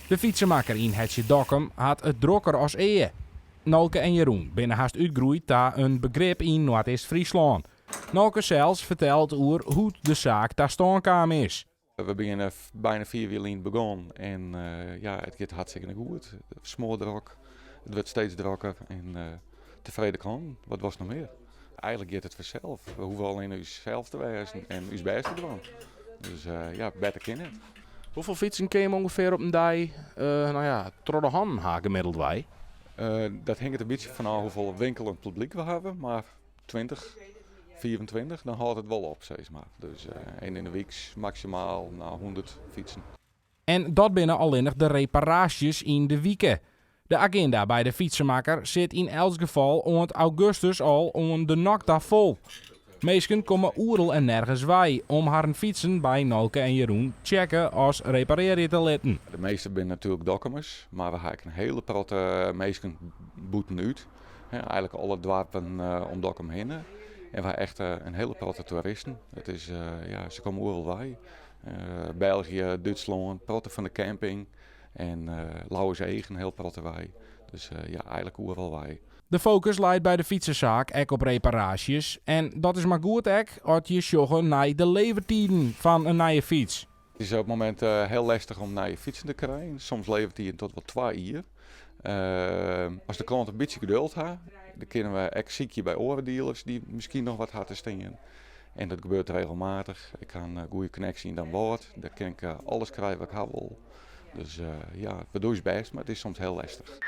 De fytsemakker yn Hetsje Dokkum hat it drokker as ea. Nolke en Jeroen binne hast útgroeid ta in begrip yn Noardeast-Fryslân. Nolke sels fertelt oer hoe't de saak ta stân kaam is. We binne byna 4 jier lyn begûn en ja, it giet hartstikke goed. Smoardrok, it wurdt steeds drokker en tefreden klanten. Wat wolst noch mear? Eigenlik giet it fansels. We hoege allinne ússels te wêzen en ús bêst te dwaan. Dus ja, better kin net. Hoefolle fytsen kinne jim ûngefear op in dei no ja, troch de hannen ha gemiddeldwei? Dat hinget in bytsje fanôf hoefolle winkelend publyk we hawwe, mar 20, 25, dan hâldt it wol op, sis mar. Dus en yn de wyks maksimaal no, 100 fytsen. En dat binne allinnich de reparaasjes yn de wike. De aginda by de fytsemakker sit yn elts gefal oant augustus al oan de nok ta fol. Minsken komme oeral en nergens wei om harren fytsen by Nolke en Jeroen tsjekke as reparearje te litten. De measte binne natuerlik Dokkumers, mar we ha ek in hiele protte minsken bûtenút. Eigenlik alle doarpen om Dokkum hinne. En we ha echt in hiele protte toeristen. It is, ja, se komme oeral wei. België, Dútslân, protte fan de camping en Lauwerseach in hiel protte wei. Dus ja, eigenlik oeral wei. De fokus leit by de fytsesaak ek op reparaasjes. En dat is mar goed ek as je sjogge nei de levertiden fan in nije fyts. It is op it momint hiel lestich om nije fytsen te krijen. Soms levertiden tot wol 2 jier. As de klant in bytsje geduld ha, dan kinne we ek sykje by oare dealers dy't miskien noch wat ha te stean. En dat gebeurt regelmatich. Ik ha in goede konneksje yn Damwâld. Dêr kin ik alles krije wat ik ha wol. Dus ja, we dogge ús bêst, mar it is soms hiel lestich.